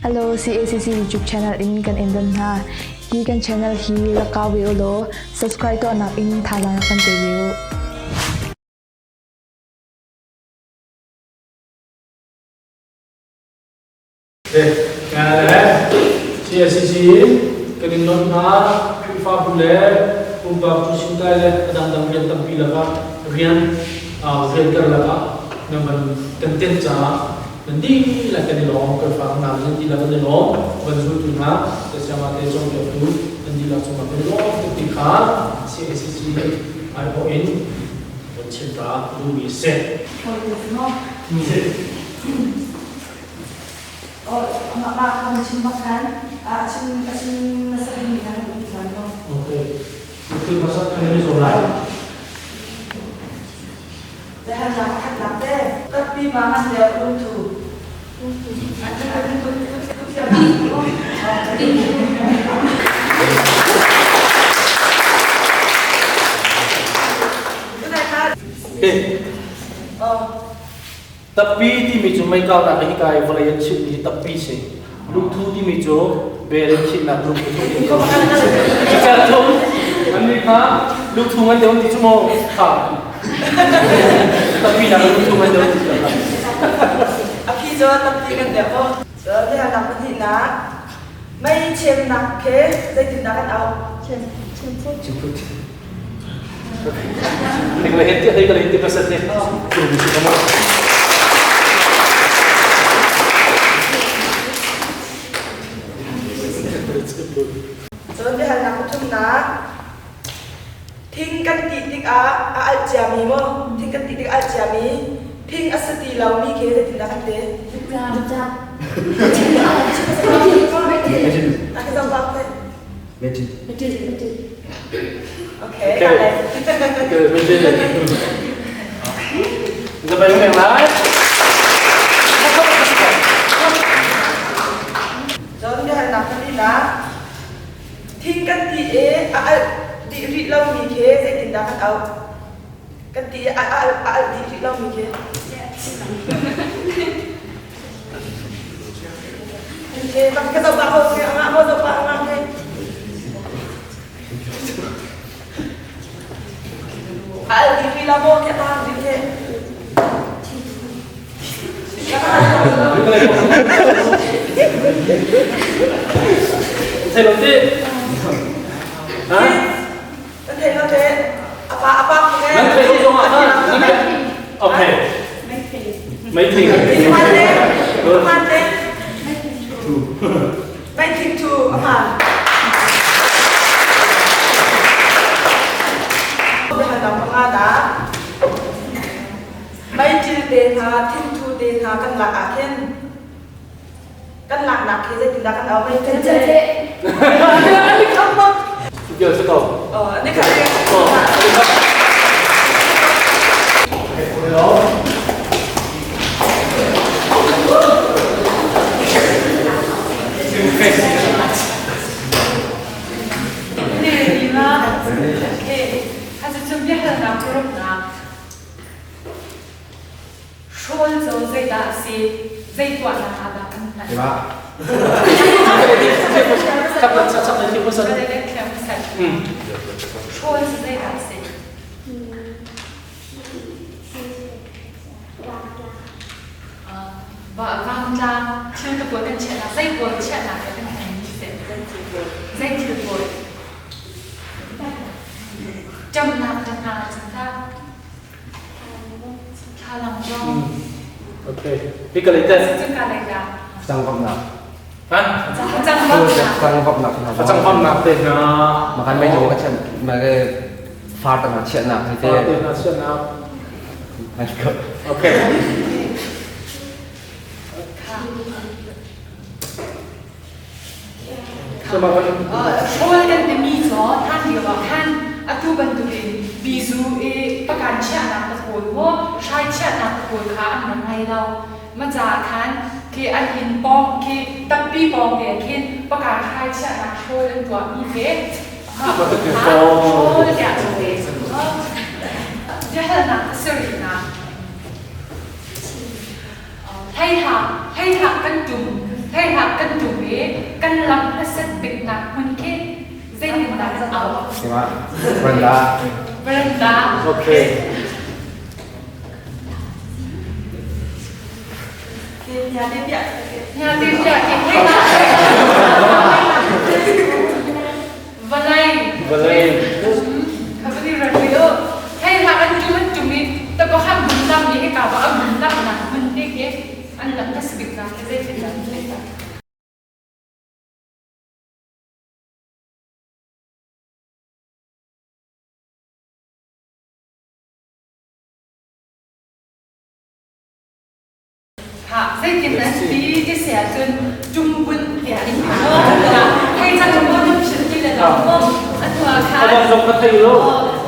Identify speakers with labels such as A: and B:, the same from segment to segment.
A: Hello CACC YouTube channel in kan in don hna. Hi kan channel hi rak kau ve u law subscribe tuahnak in thazaang rak kan pe ve u.
B: CACC kan in lawmh hna. Khrihfabu le pumpak cu kai le a dangdang rian tampi lakah rian rian karlak ah nan van kan tenh caah nan dihlak kan i lawm. Khrihfa hna nan dihlak kan i lawm. Van zultu hna siangma te cawnpiaktu nan dihlak cungah kan i lawm tuk ti kha CACC aiawh in van chim ta duhmi a si.
C: Mah kan chim bak khan a chim a chim nasa dingmi kha kan um than ko.
B: Okay. Itu masa kan ini soal.
C: Biahalnak pakhatnak te tappi ma ngan lio lungthu.
B: Okay. Tappi timi cu meikaunak hi hika i vawlei an chimhmi hi tappi si. Lungthu timi cu bel in chimhnak lungthu thuk in ko. Cucaah cun annih kha lungthu ngan deuh an ti cu maw? Kha. Tappi nak lungthu ngan deuh an ti cu.
C: A phi cu tappi ngan deuh maw? Biahalnak pahnihnak mei chemnak khi zeitindah kan auh?
B: Chem Chimphut.
C: Cun biahalnak pathumnak thing kan ti tikah a alh ciami maw thing kan ti tikah alh ciami thing a si ti lomi khi zeitindah kan ti?
D: Metin.
C: Metin. Metin. Okay.
B: Okay. Metin. Zabay mo lai.
C: Cun biahalnak palinak thing kan ti i a alh dih rih lomi khi zeitindah kan auh? Kan ti i a alh dih rih lomi khi. Ka zoh pah ko angah maw zoh pah angah he. Al di ri la maw ke tang di he.
B: Thei lo ti. Ha?
C: Thei lo te. Apa apa ke.
B: Nan thei lo zong ah nan Okay. Mei thing.
C: Aman te. Mei thing tu aman. Mei til te hna, thingthu te hna kan lak ah khin kan laknak khi zeitindah kan au mei til te.
B: Kyo si ko.
C: Oh, ni khat.
B: Oh.
E: Hrawl cu zeidah a si? Zei tuahnak ah dah kan hman? Hrawl cu zeidah a si? Vangtlang thil te pawl kan chiahnak zei pawl chiahnak ah kan hman mi si? Zei thil pawl? Ṭamnak te hna cun tah Thlalang zong.
B: Okay. Hi ka lei teh.
E: Cun ka lei dah.
D: Cangvamnak.
B: Ha?
E: Cangvamnak.
D: Cangvamnak.
B: Cangvamnak te hna.
D: Makan mei ka chan ma ke far tang chiahnak hi te.
B: Far te hna chiahnak. Okay.
E: Hrawl kan timi cu hlan lio ah khan atu bantukin bizu i pakan chiahnak ka pawl maw hrai chiahnak ka pawl kha an rak ngei lo. Ma caah khan khi an inn pawng khi tampi pawng te khin pakan hrai chiahnak hrawl an tuahmi khi hrawl tiah cu te biahalnak a si rihnak. Hlei hlah, hlei hlah kan tum. Hei hlah kan tum i kan lam hmasat biknak hmun khi zeitindah kan auh?
D: Veranda.
E: Veranda.
B: Okay.
E: Vawlei.
B: Vawlei.
E: Khabani rat Hei hla an tum an tum i tabakhan hmun lam i hika ba a hmun lam nak hmun te khi an lam ka sibik nak khi zeitin dah an ta. Khah, zeitin nan ti ti si ahcun ṭumbunh tiah in ti maw? Thei cang maw nan philh ti le lo maw? Atu ah khan.
B: Abang zong ka thei lo.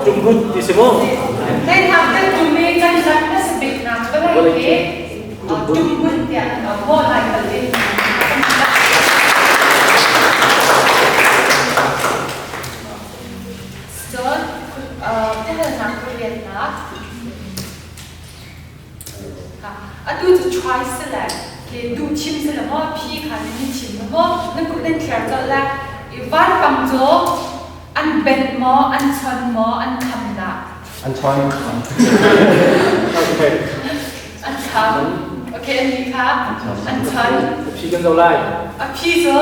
B: Ṭumbunh ti si maw?
E: Zeithak kan ṭum i kan lam na si bik nak vawlei hi ṭumbunh tiah an auh maw lai kal in. Cun, biahalnak riannak Atu cu choice si le ke duh thim si le maw phi kha nan i thim le maw nan kut nan thler colh le i vanpang cu an benh maw an chon maw an kham dah?
D: An chon.
B: Okay.
E: An kham. Okay, an nih kha an chon.
B: A phi kan zo lai.
E: A phi cu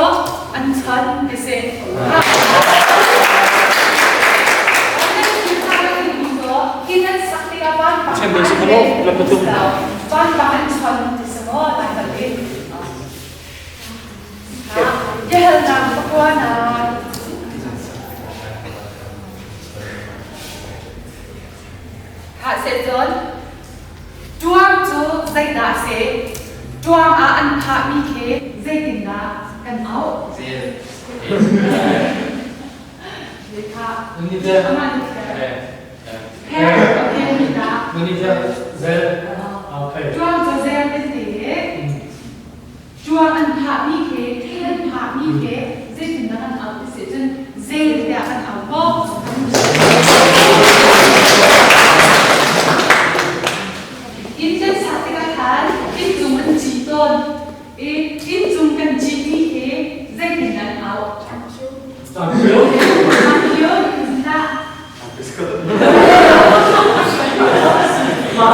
E: an chon ti si. Ṭuang cu zeidah a si? Ṭuang ah an phahmi khi zeitindah kan auh? Ṭuang cu zel kan ti i ṭuang an phahmi khi thil an phahmi khi zeitindah kan auh ti si cun zel tiah kan auh maw? Inn kan sak tikah khan inncung an ci tawn. I inncung kan cihmi hi zeitin an auh?
B: Tangpio.
E: Tangpio dah.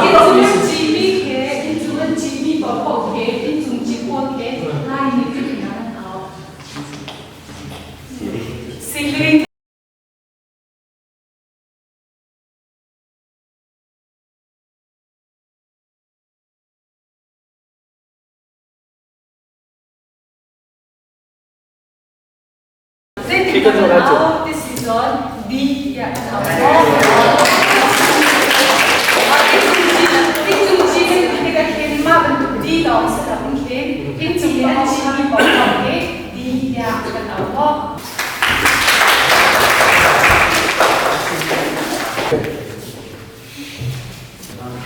E: Inncung an cihmi khi inncung an cihmi paohpaoh khi inncung cih pawl khi Lai nih zeitin an auh? Siling. Zeitin kan auh ti si cun D tiah kan auh. Inncung ci kan ti tikah khin mah bantuk D lawng si loin khin inncung i an chimmi paoh lawng hi D tiah kan auh khawh.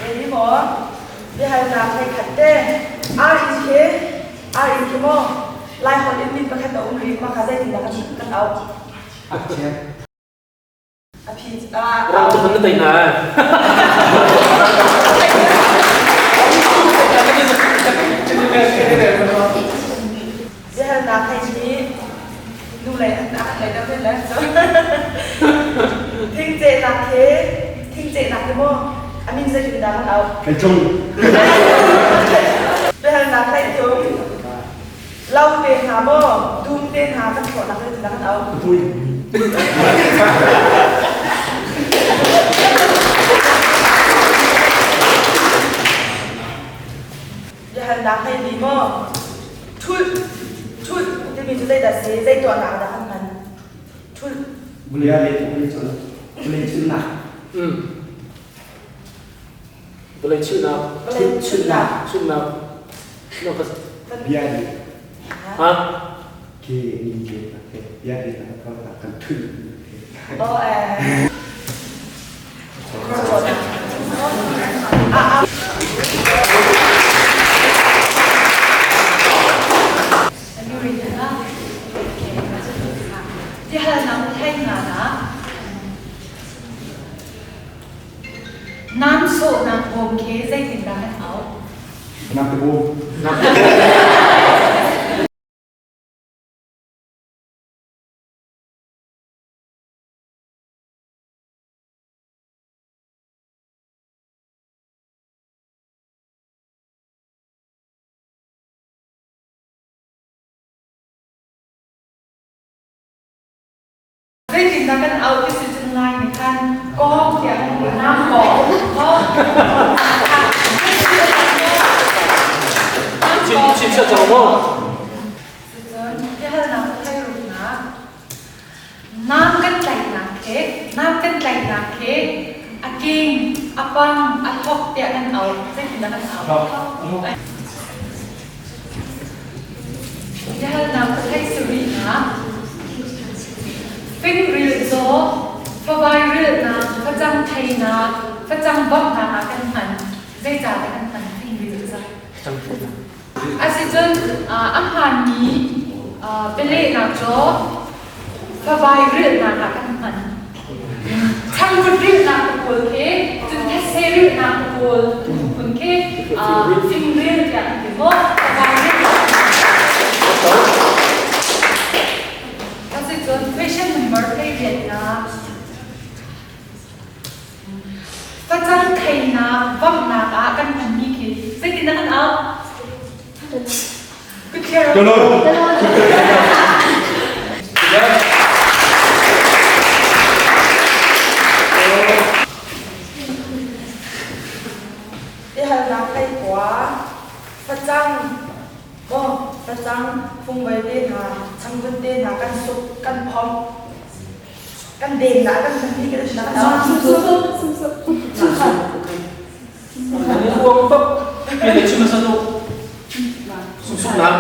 C: Eni maw biahalnak hlei-khat te ar inn khi ar inn khi maw Laiholh in min pakhat a um rih ma kha zeitindah kan kan auh? A phi
B: Rang tu na tei na.
C: Biahalnak hei hi nu lei an lei deuh le thingcehnak khi thingcehnak khi maw a min zeitindah kan auh?
F: Thleitlung.
C: Biahalnak thleitlung. Lo te hna maw dum te hna kan thlawhnak zeitindah kan auh?
F: Pui.
C: Biahalnak hei ni maw Ṭhulh, ṭhulh timi cu zeidah si? Zei tuahnak ah dah kan hman? Ṭhulh.
F: Vawlei ah le vawlei cu vawlei chulhnak.
B: Vawlei chulhnak.
C: Vawlei chulhnak.
B: Chulhnak.
F: Bia nih.
B: Ha?
F: Ke ni ke ke bia nih kan thulh.
C: Oh eh.
E: Nam sawhnak bawm khi zeitindah kan auh?
F: Nam te bawm.
E: Zeitindah kan auh ti si cun lai nih khan kawng tiah kan ti nam kawng.
B: Chin chin sa cang maw?
E: Cun biahalnak thai ruknak Nam kan tlaihnak khi nam kan tlaihnak khi a king, a pang, a thok tiah kan auh. Zeitindah kan auh? Biahalnak thei sarihnak Fingril zaw, favai rilhnak, facang theinak, facang bawmhnak ah kan hman. Zeicahtiah kan hman fingril ca? Asicun a hmaanmi bialehnak cu favai rilhnak ah kan hman. Changvut rilhnak ka kawl khi, cun thetse rilhnak ka kawl phun khi fingril tiah an ti maw? Favai rilhnak. Asicun question number 8 Facang theinak vamhnak ah kan hmanmi khi zeitin dah kan auh?
F: Telon.
C: Biahalnak thei kua, facang, maw facang fungvei te hna, changvut te hna kan suk, kan phomh, kan den dah kan hman ti kan kan
B: Uang bak pi le chim sa nu sumsuknak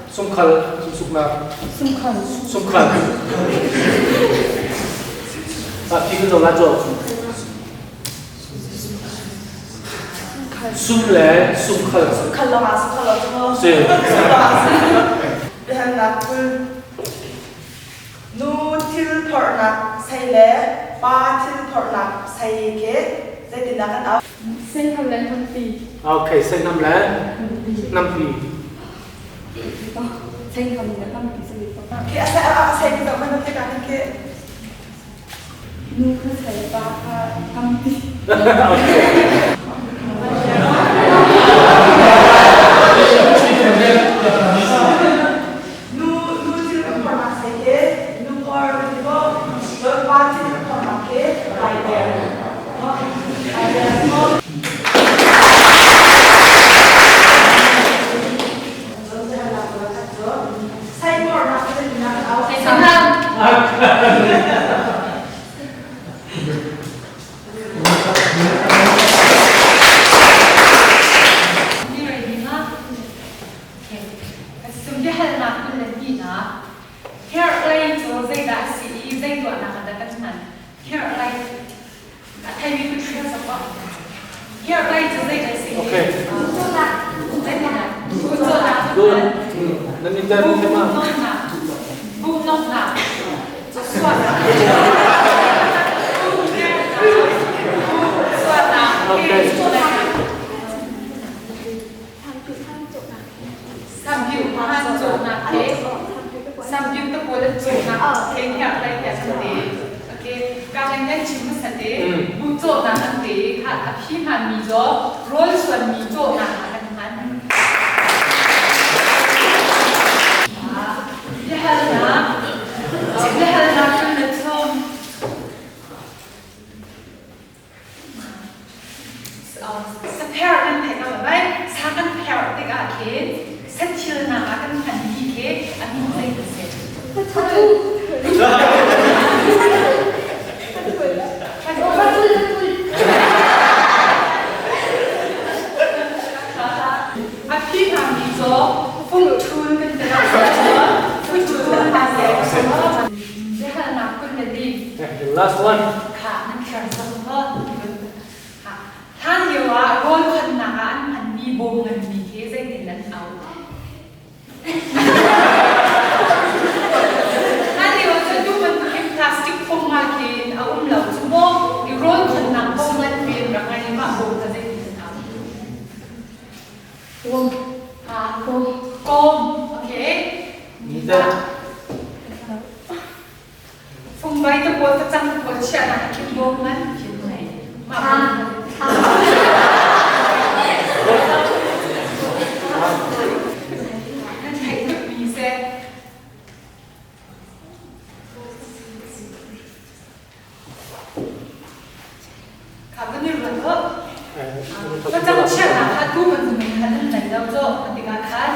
B: sumkhal sumsuknak sumkhal sumkhal ta phi kan la cho sum le sumkhal
C: sumkhal lo ma sumkhal lo chu
B: si
C: biahalnak kul Nu thil phorhnak sei le pa thil phorhnak sei khi zeitindah kan auh?
A: Seihnam le nampi.
B: Okay, seihnam le nampi.
A: Seihnam le nampi
C: Khi a sei a sei ti man te ka khi.
A: Nu kha sei pa kha nampi.
B: Okay.
C: Nu nu thil kan phorhnak sei khi nu phor kan ti maw? Cun pa thil kan phorhnak khi pai der. Pai der maw? Cun biahalnak pakhat cu sei phorhnak khi zeitindah kan auh?
E: Seihnam. Biahalnak phun le hnihnak Kherhlei cu zeidah a si i zei tuahnak ah dah kan hman? Kherhlei a theimi kut hrial zok awk. Kherhlei cu zeidah a si i zeitindah Bucawhnak
B: Good. Nan in der ma?
E: Buknoknak suahnak Suahnak
B: Okay.
E: Sapherh kan theih ko lai. Sa kan pherh tikah khin sathilnak ah kan hmanmi khi a min zei a si? A phi hngami cu fungṭhul kan ti lai. Fungṭhul kan ti. Biahalnak kun le ding.
B: Last one.
E: Kha nan kher cang maw? Hlan lio ah rawl khannak ah an hmanmi bawm nganmi khi zeitin an auh? Hlan lio ah cun tu bantukin plastic phong ah khin a um lo cu maw? I rawl khannak bawm nganpi an rak ngei i mah bawm kha zeitin an auh?
A: Kawm.
E: Kawm. Kawm. Okay. Fungvai te pawl facang te pawl chiahnak ah khin bawm ngan khin ngei. Mah Nan theih tukmi seh. bantuk in khan an nei lo cu tikah khan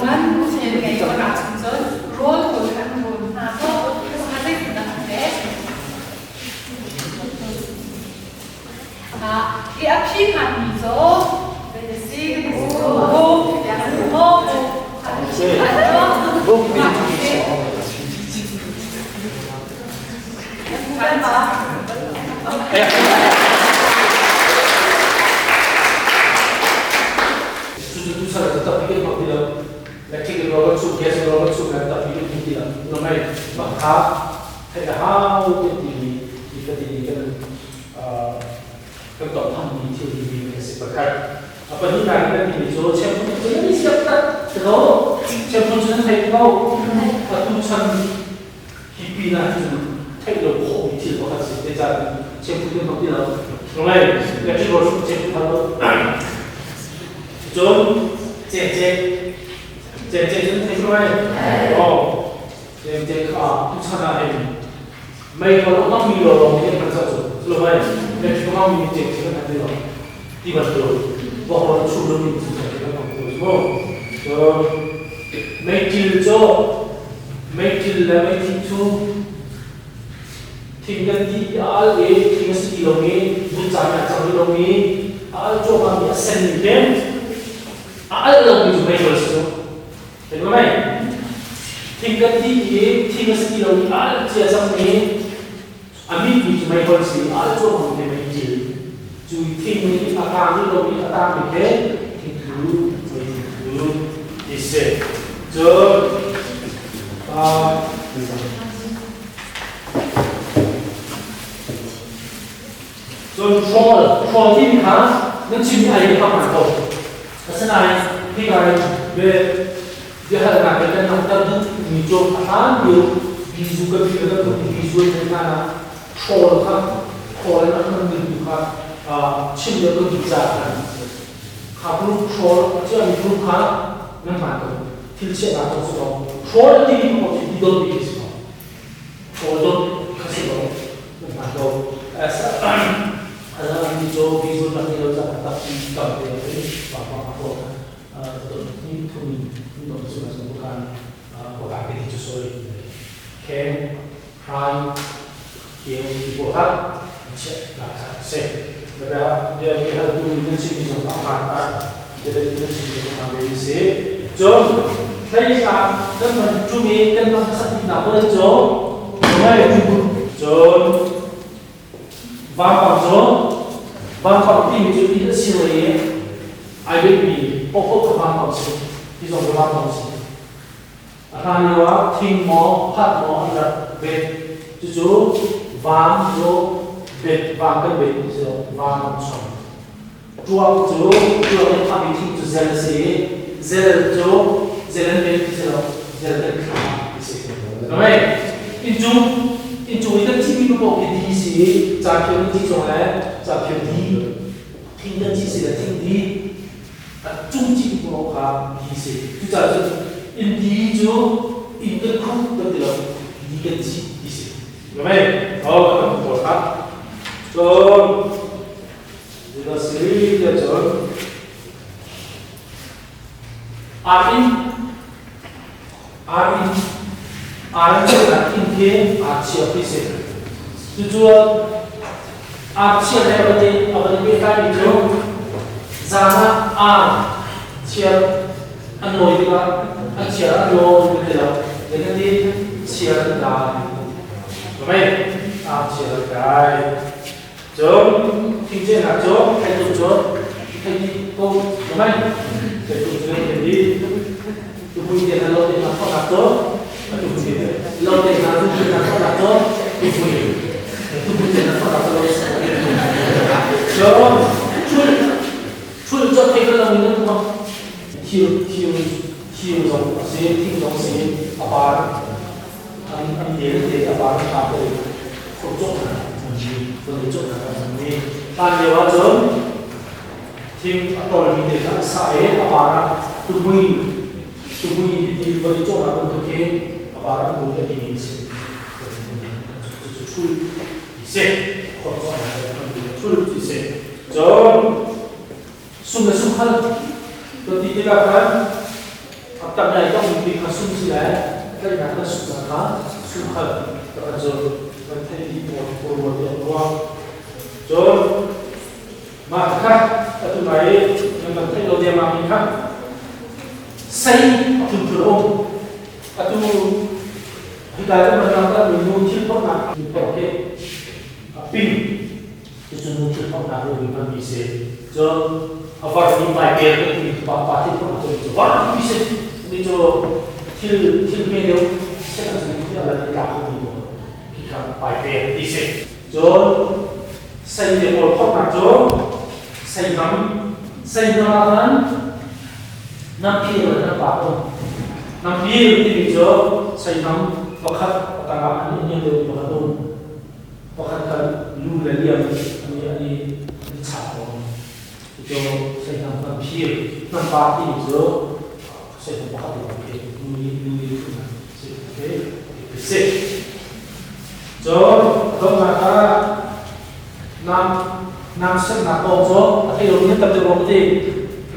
E: ngan thil ngei ko na chung cun rawl pawl kha an rawn hna cu kha zeitindah an pek? I a phi hmanmi cu si
B: Cucu tu sal cu tapi kan hmang ti lo. Electric in rawl kan chum, gas in rawl kan chum le tapi kan hmang ti lo. Namai mah kha theih a hau kan timi ni fatin in kan kan tonghtham thil timi a si pakhat. A pahnihnak in kan timi cu chemphun cu nan i siap tak si ko. Chemphun cu nan theih ko. Atu chan hi pin ah cun theih lo khawhmi thil pakhat si. Zeicah chemphun kan hmang ti lo. Ngai, electric road chemphun hal lo. Cun cengceng cengceng cu nan thei ko lai. Oh, cengceng kha tuchan ah hin mei kha lo hmangmi lawnglawng nih an hman cang cu. Culo mei electric hmangmi nih cengceng an hman ti lo. Ti bantuk vokrawn chum lomi cu cengceng an hmang ti lo cu. Cun meiṭil cu meiṭil le meithing cu thing kan ti i a al i thing a si ti lomi vutcaan ah a cang rih lomi a al cuahmahmi a senmi khi a al lomi cu meihol a si cu. Thei ko mei? Thing kan ti i thing a si ti lomi a al cia cangmi a mitmi cu meihol a si i a al cuahmahmi khi meiṭil. Cu thing nih a kaang rih lomi a taangmi khi thingthu meithingthu ti si. Cun Cun hrawl, hrawl timi kha nan chimmi ai nih hman ko. Asinain hika in biahalnak in kan langhter duhmi cu a hlan lio bizu kan fir bantuk in bizu an theih hlan ah hrawl kha hrawl in a hmanmi tu kha chim deuh kan duh caah khan kha group hrawl a ciami group kha nan hman ko. Thil chiahnak zong si ko. Hrawl timi kha ti dot bik si ko. Hrawl dot kha si ko. Nan hman ko. Mi cu bizu tak ni lo ca tak ti kam te in pa pa ko ni thum in don su na su kan ko ka ke ti chu soi khen hrai keu ti ko ha che la kha se da dia ni hal tu ni chin ni zong pa ta dia ni chin ni zong ma be se chon thlei sa kan man chu mi kan man sat na ko cho mai chon Vampang cu vampang timi cu ti a si lo i ai betmi paohpaoh kha vampang si. Hi zong cu vampang si. A hlan lio ah thing maw, phat maw an rak bet. Cucu vam cu bet, vam kan bet ti si lo, vam an chom. Ṭuang cu ṭuang in phahmi thing cu zel a si i zel cu zel an bet ti si lo, zel kan thla ti si. Namai, inncung inncung i kan cihmi paoh khi di si i caphio kan cih zong le caphio di, thing kan cih si le thing di, a cung cihmi paoh kha di si. Cucaah cun inn di cu inn kan khuh kan ti lo, di kan cih ti si. Namai, oh kan pawl kha. Cun Zeidah si tiah cun ar inn ar inn ar an chiahnak inn khi ar chia ti si. Cucu ar chia he a van i a van i pehtlaimi cu zan ah ar chia an lawi tikah an chia an lawi kan ti lo. Zeitintiah chia an kai. Amen. Ar chia an kai. Cun thingcehnak cu theitu cu thei dih ko mai theitu cu thei dih tupui te hna lo te hna khawhnak cu tupui te lo te hna tupui hna khawhnak cu tupui tupui te hna khawhnak cu cun thul thul cu thei lo in nan tuah thil thil thil zong a si thing zong si a par an an te te a par tha te Hlan lio ahcun thing a tolmi te kha a sah i a par ah tuhmui tuhmui ti vawlei cawhnak bantuk khi a par ah mui a timi a si. Cucu thul ti si. Khor cawhnak thul ti si. Cun Sum le sum khal to ti tikah khan a tam ngai tong mi kha sum si lai tlaihnak na sum na kha sum khal to kan cu kan theih dih pawl pawl rual ti an ruah. Cun mah kha atu nai i nan kan theih lo dengmang mi kha sei a phunphun a um. Atu hika kan man nak mi nu thil phorhnak mi phorh khi a ping cucu nu thil phorhnak ru mi hmanmi si. Cun a var mi paipel kan timi pa pa thil phorhnak cu cu var mi si. Ni cu thil thil hme deuh set a si ti ala ni tlak mi ko khi kha paipel ti si. Cun sei te pawl phorhnak cu sei nam sei nam ah khan Namphir le nan pa um. Namphir timi cu seihnam pakhat a tangah an i niam deuhmi pakhat um. Pakhat kha lu le liam an i an i an i chap tawn. Cucu seihnam namphir. Nampa timi cu seihnam pakhat lawng khi nu nih nu nih phun an si. Okay. Si. Cun donghnak ah Nam nam sernak kong cu a thei lomi an tam deuh rua ka ti.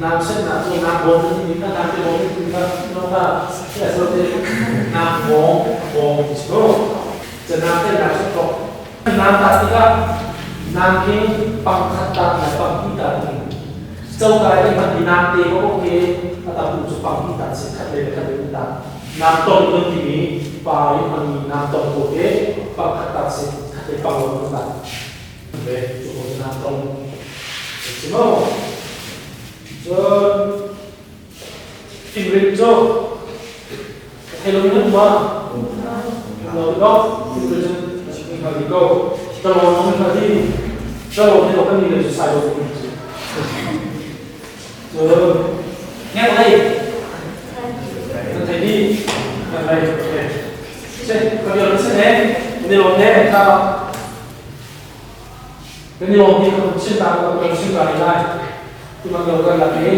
B: Nam sernak cu nam bawm na timi kha nam te bawm na timi kha no kha a so te nam bawm bawm ti si ko. Ca nam te nam ser kok. Nam ta tikah nam khi pang khat ta le pang hnih ta ti. Cokai i hman mi nam te ko okay a tam tu cu pang hnih ta si khat le khat le ta. Nam tong kan timi pa i hman mi nam tong ko ke pang khat ta si khat le pang lo ta. Ve cu ko nam tong. Si mo. Cun fingrin cu thei lo nan ma lo lo fingrin cu a chim kha ko. Talo nong kha ti. Talo ni lo kan ni le sai lo ni. Cun ngek lei nan thei dih nan lei okay. Se ka bial se ne ni lom ne ka kan i lawm ti kan chin ta kan kan sim ta lai tu man lo kan lak i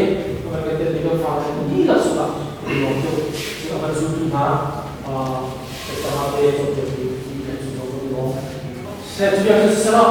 B: kan kan tel ni kan fa ni la su la ni lom tu tu kan zu tu na a ta ma te chom te ti kan zu ko ni lom se tu ya se la.